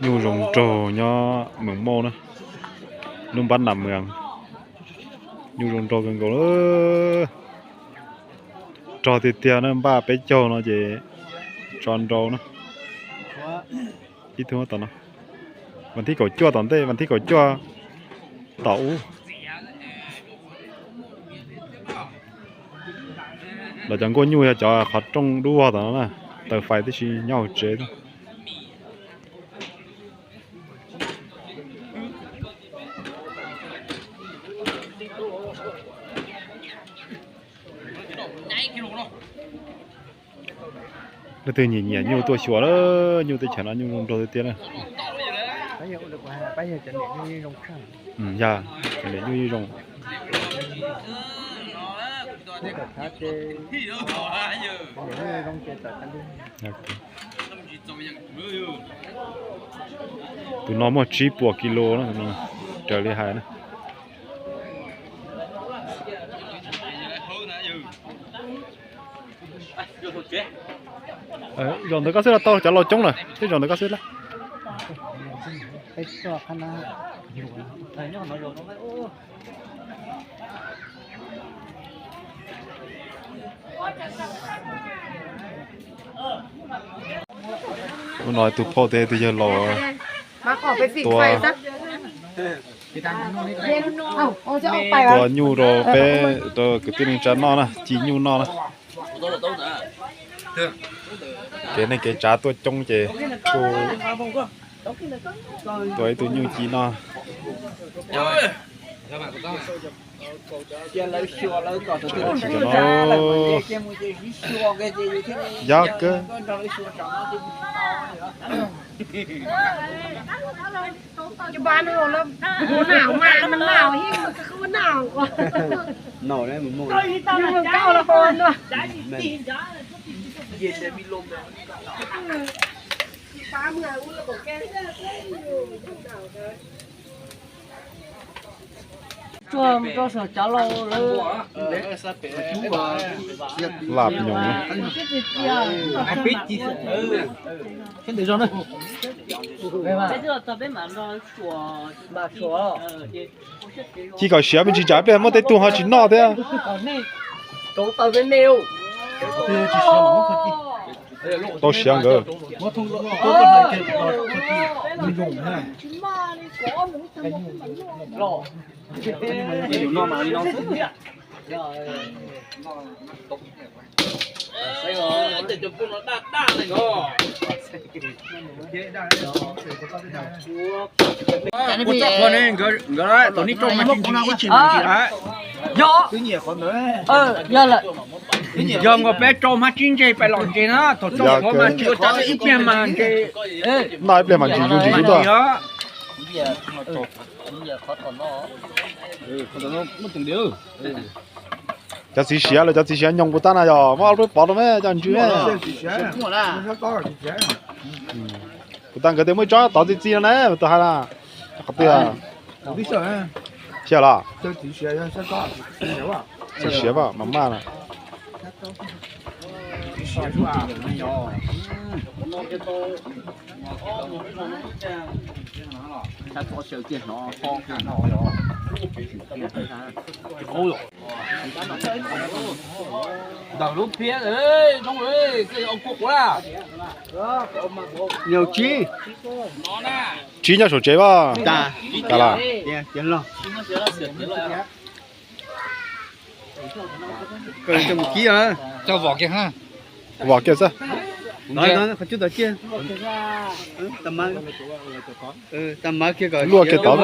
Nyuj zoo nraug nyob Mees Mauj na, lub npab Nam Mees, nyuj zoo nraug kawg nkaus. Rog tiag tiag na, npaj peb caug no ces tso nrau na. Ib tug tom no, vas thib kaum cuaj tom ntej, vas thib kaum cuaj tom ub. Los cov nkuaj nyuj yog cov qhov rooj dub tom no na, taws fais tib si nyob hauv tsev. Leej twg nyiam nyiam nyuj tuaj xyuas na, nyuj teb chaws no nyuj zoo nraug tiag tiag na. Yog, cov niam nyuj yeej zoo. Tus no muaj tsib puas kis lus na, raws li hais na. Zaum ntawd koj xwb los tau, cov laus coob lawm, tej zaum ntawd koj xwb lawm. Hnub no tus phauj thiab tus yawg laus tua, tua nyuj rau peb, rau kwv tij neej tsa noj na, ci nyuj noj na. Kev neej kev tsav tuaj coob ces kuj tua ib tug nyuj ci noj. Yog kawg. Laj nyoos. Ci kom siav me ntsis tsam ib pliag muaj tej tug ho tsis noj thiab. Tau siav nkawd. Yog, yog nkauj peb rau hmab tsib ntseg pais los ntses na, thaum tso qhov mas tsis ua cas, ib pliag mas ntses. Noj ib pliag mas ntses zuj ntsis zuj tuaj. Cov txiv siav los cov txiv siav nyoos puas tab na yog muab ob peb pov rau me cov ntsws me. Puas tab nkawd tias muaj ib tsob tov txi txi no na, tus hais na. Qhov twg? Xyaj los? Txiv siav mas maj na. Ntawm lub phiab, zoo, koj ua kua. Nyuj tsib. Tsib nyob saum tsev mas. Koj mus kib. Vom kiag xwb. Luaj kiag tod.